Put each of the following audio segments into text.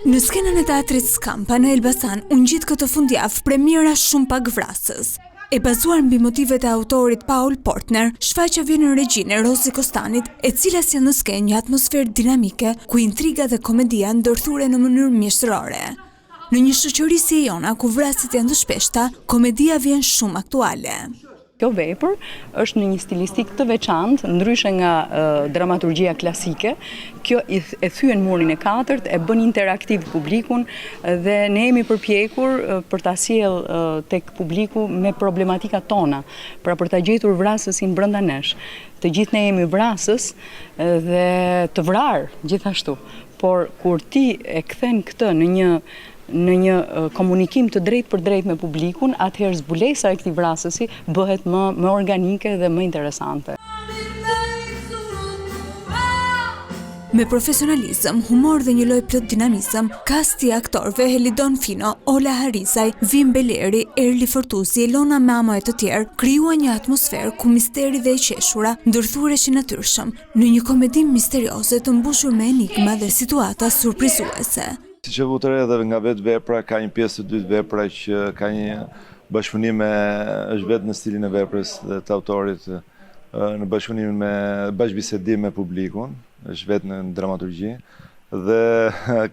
Në skenën e teatrit Skampa në Elbasan u ngjit këtë fundjavë premiera Shumë pak vrasës. E bazuar mbi motivet e autorit Paul Portner, shfaqja vjen në regjinë e Rozi Kostanit, e cila sjell në skenë një atmosferë dinamike, ku intriga dhe komedia ndërthuren në mënyrë mjeshtërore. Në një shoqëri si e jona, ku vrasjet janë të shpeshta, komedia vjen shumë aktuale. Kjo vepër është në një stilistikë të veçantë, ndryshe nga dramaturgjia klasike. Kjo e thyen murin e katërt, e bën interaktiv publikun dhe ne jemi përpjekur për ta sjellë tek publiku me problematikat tona, pra për ta gjetur vrasësin brenda nesh. Të gjithë ne jemi vrasës dhe të vrarë gjithashtu, por kur ti e kthen këtë në një në një komunikim të drejtpërdrejtë me publikun, atëherë zbulesa e këtij vrasësi bëhet më më organike dhe më interesante. Me profesionalizëm, humor dhe një lojë plot dinamizëm, kasti i aktorëve Helidon Fino, Ola Harizaj, Vim Beleri, Erli Fortuzi, Elona Mamo e të tjerë, krijuan një atmosferë ku misteri dhe e qeshura ndërthureshin natyrshëm, në një komedi misterioze të mbushur me enigma dhe situata surprizuese. Siç e vutë re edhe nga vetë vepra, ka një pjesë të dytë vepra që ka një bashkëpunim me, është vetë në stilin e veprës dhe të autorit, në bashkëpunim me bashkëbisedim me publikun, është vetë në dramaturgji. Dhe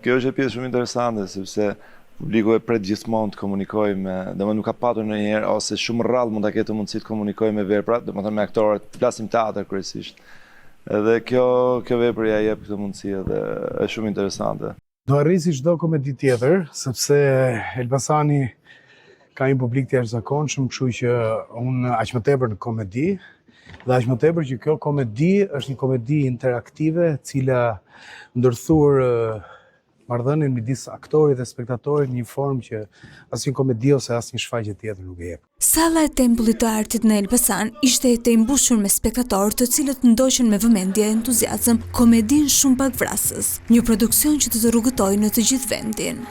kjo është një pjesë shumë interesante, sepse publiku e pret gjithmonë të komunikojë me, domethënë nuk ka patur ndonjëherë, ose shumë rrallë mund ta ketë mundësi të komunikojë me veprat, domethënë me aktorët, flasim teatër kryesisht. Edhe kjo kjo vepër ia jep këtë mundësi edhe është shumë interesante. Do arrijë si çdo komedi tjetër, sepse Elbasani ka një publik të jashtëzakonshëm, kështu që unë aq më tepër në komedi dhe aq më tepër që kjo komedi është një komedi interaktive, e cila ndërthur marrëdhënien midis aktorit dhe spektatorit në një formë që asnjë komedi ose asnjë shfaqje tjetër nuk e jep. Salla e Tempullit të Artit në Elbasan ishte e tejmbushur me spektatorë të cilët ndoqën me vëmendje e entuziazëm komedinë Shumë pak vrasës, një produksion që do të rrugëtojë në të gjithë vendin.